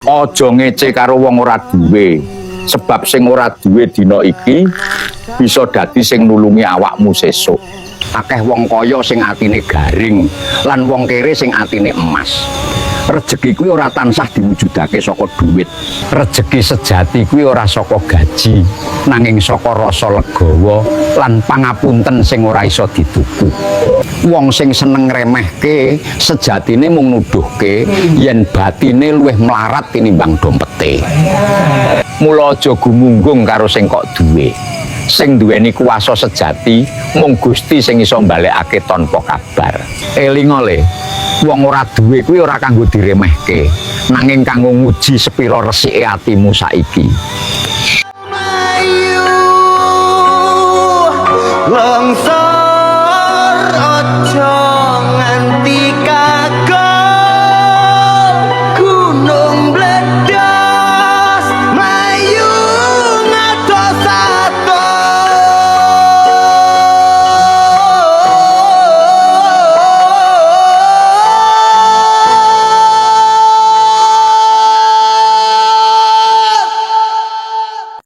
Aja ngece karo wong ora duwe. Sebab sing ora duwe dina iki bisa dadi sing nulungi awakmu sesuk. Akeh wong kaya sing atine garing lan wong kere sing atine emas. Rejeki kuwi ora tansah diwujudake saka duit. Rejeki sejati kuwi ora saka gaji, nanging saka rasa legawa lan pangapunten sing ora iso dituku. Wong sing seneng ngremehke sejatine mung nuduhke yen batine luwih mlarat tinimbang dompete. Mula aja gumunggung karo sing kok duwe. Sing duweni kuwasa sejati mung Gusti sing iso mbalekake tanpa kabar. Elinga le, wong ora duwe kuwi ora kanggo diremehke, nanging kanggo nguji sepira resike atimu saiki. Ayu. Lengser.